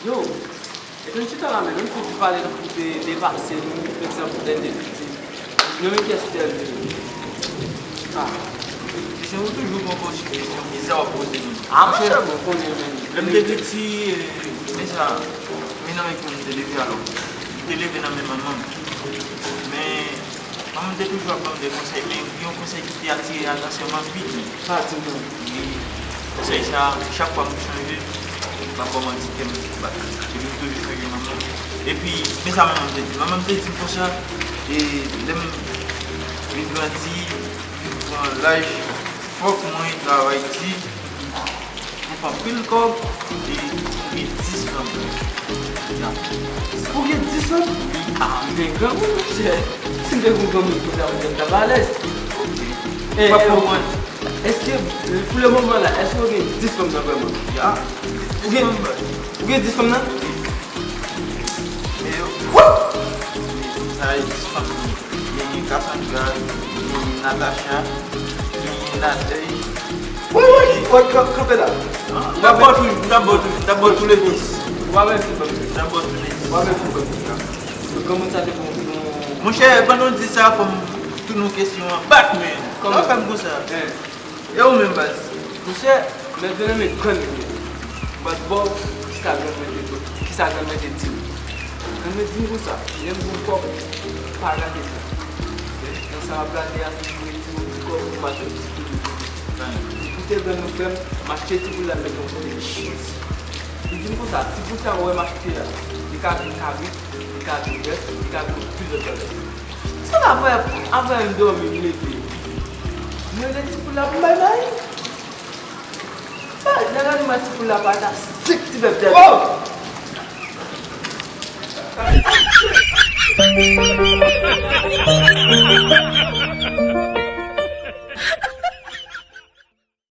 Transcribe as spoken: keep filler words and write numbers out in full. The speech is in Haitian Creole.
Yo, epi m chita la, men menm si w di pale nan kote de pase, nou, egzanp, lè n te piti. Nan men kiyès ki te leve? Ah, se ou toujou pran konsidere kesyon bizarre w ap poze m. Ah, monchè, mwen konnen, men. Lè m te piti, eh, men sa, men nan men ki moun m te leve alò. M te leve nan men manman m. Men, manman m te toujou ap ban m de konsèy, men gen yon konsèy ki te atire atansyon m anpil. Sa di non. Wi. Konsèy sa, chak fwa m chanje, m ap ba w manti, kè m bat. Epi m toujou chanje manman m. Epi, men sa manman m te di. Manman m te di m konsa, e lè m vin grandi, vin pran laj, fòk mwen travay di, m fè anpil kòb, e m gen dis fanm. Ya. Ou gen dis fanm? Wi. Ah, m gen granmoun, monchè. Si m te gen granmoun konsa, m t ap alèz. Ok. E, m ap konprann. Èske, pou le moman la, èske ou gen dis fanm nan vrèman? Ya. Ou gen, ou gen dis fanm nan? Wi. E yo. Woup! Sa e dis fanm li ye. Gen Cassandra, gen Natacha, gen Natey. Wi, wi, wi, kan-, kanpe la. Hein? M t ap ba w tou, m t ap ba w tou, m t ap ba w tou le dis. Ou pa menm fin ban m. M t ap ba w tou le dis. Ou pa menm fin ban m. Granmoun sa te bon, bon. Monchè, pandan w di sa, fò m tounen w kesyon an. Batman! Kòman? Sa w fè m konsa? Hein. E ou menm, baz? Monchè, mèt vin nan men grann li. M pral ba w kisa grann mwen te, kisa grann mwen te di m. Grann mwen di m konsa, lè m gon kòb, pa gade sa. Nan sa m ap gade a, toujou rete yon ti kòb pou m achte yon ti kote kote. Li koute grann nou frè m, m achte ti poul la, m mete yon kote li chans. Li di m konsa, ti poul sa ou wè m achte a, li ka vin kabrit, li ka vin bèf, li ka vin yon pil lòt bagay. Sa m ap fè, apre m dòmi, m leve. M rele ti poul la pou m bay mayi. Bay, nan gade mwen ti poul la pa ta senk ti bèf dèyè. Oh!